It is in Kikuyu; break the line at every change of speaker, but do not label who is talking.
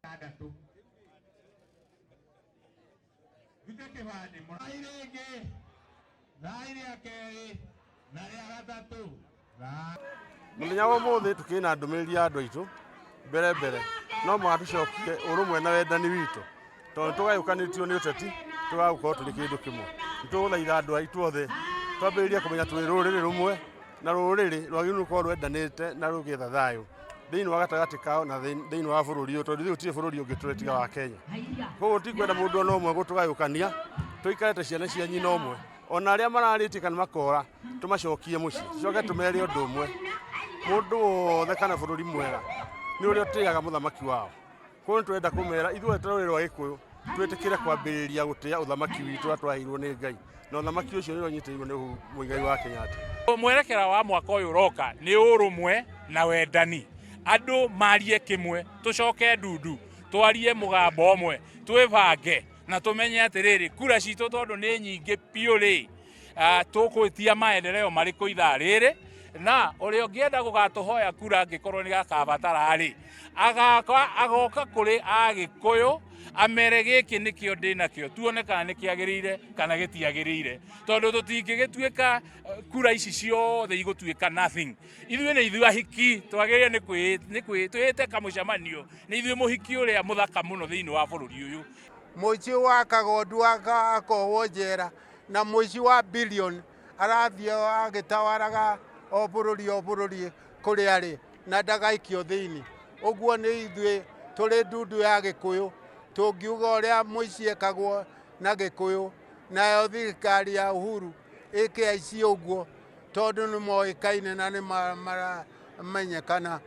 Ithandatũ githĩ kĩbandĩ mũrai rĩngĩ thai rĩa kerĩ na rĩa gatatũ.
Mũthenya wa ũmũthĩ tũkĩrĩ na ndũmĩrĩri ya andũ aitũ mbere mbere no mũhaka tũcokie ũrũmwe na wendani witũ tondũ nĩ tũgayũkanĩtio nĩ ũteti tũkaga gũkorwo tũrĩ kĩndũ kĩmwe. Nĩ tũgũthaitha andũ aitũ othe twambĩrĩrie kũmenya twĩ rũrĩrĩ rũmwe na rũrĩrĩ rwagĩrĩirwo gũkorwo rwendanĩte na rũgĩetha thayũ thĩinĩ wa gatagatĩ kao na thĩinĩ wa bũrũri ũyũ tondũ ithuĩ gũtirĩ bũrũri ũngĩ tũrĩ tiga wa Kenya. Koguo tikwenda mũndũ ona ũmwe gũtũgayũkania, tũikare ta ciana cia nyina ũmwe. Ona arĩa mararĩtie kana makora tũmacokie mũciĩ, tũcoke tũmere ũndũ ũmwe, mũndũ wothe kana bũrũri mwega nĩ ũrĩa ũtĩaga mũthamaki wao. Koguo nĩ tũrenda kũmera ithuothe ta rũrĩrĩ rwa Gĩkũyũ twĩtĩkĩre kwambĩrĩria gũtĩa ũthamaki witũ ũrĩa twaheirwo nĩ Ngai, na ũthamaki ũcio nĩ ũrĩa ũnyitĩrĩirwo nĩ Uhuru Muigai wa Kenyatta.
Mwerekera wa mwaka ũyũ ũroka nĩ ũrũmwe na wendani, andũ marie kĩmwe, tũcoke ndundu, twarie mũgambo ũmwe, twĩbange na tũmenye atĩrĩrĩ, kura citũ tondũ nĩ nyingĩ biũ rĩ, tũgwĩtia maendeleo marĩkũ ithaa rĩrĩ, na ũrĩa ũngĩenda gũgatũhoya kura angĩkorwo nĩ gakabatara rĩ, agaka agoka kũrĩ Agĩkũyũ amere gĩkĩ nĩkĩo ndĩnakĩo, tuone kana nĩ kĩagĩrĩire kana gĩtiagĩrĩire, tondũ tũtingĩgĩtuĩka kura ici ciothe igũtuĩka nothing. Ithuĩ nĩ ithuĩ ahiki twagĩrĩire nĩ twĩte kamũcemanio, nĩ ithuĩ mũhiki ũrĩa mũthaka mũno thĩinĩ wa bũrũri ũyũ.
Mũici wa kagondu akohwo njera na mũici wa billion arathiĩ agĩtawaraga o bũrũri o bũrũri kũrĩa arĩ na ndagaikio thĩinĩ. Ũguo nĩ ithuĩ tũrĩ ndundu ya Gĩkũyũ tũngiuga ũrĩa mũici ekagwo na Gĩkũyũ, nayo thirikari ya Uhuru ĩke aici ũguo tondũ nĩ moĩkaine na nĩ maramenyekana.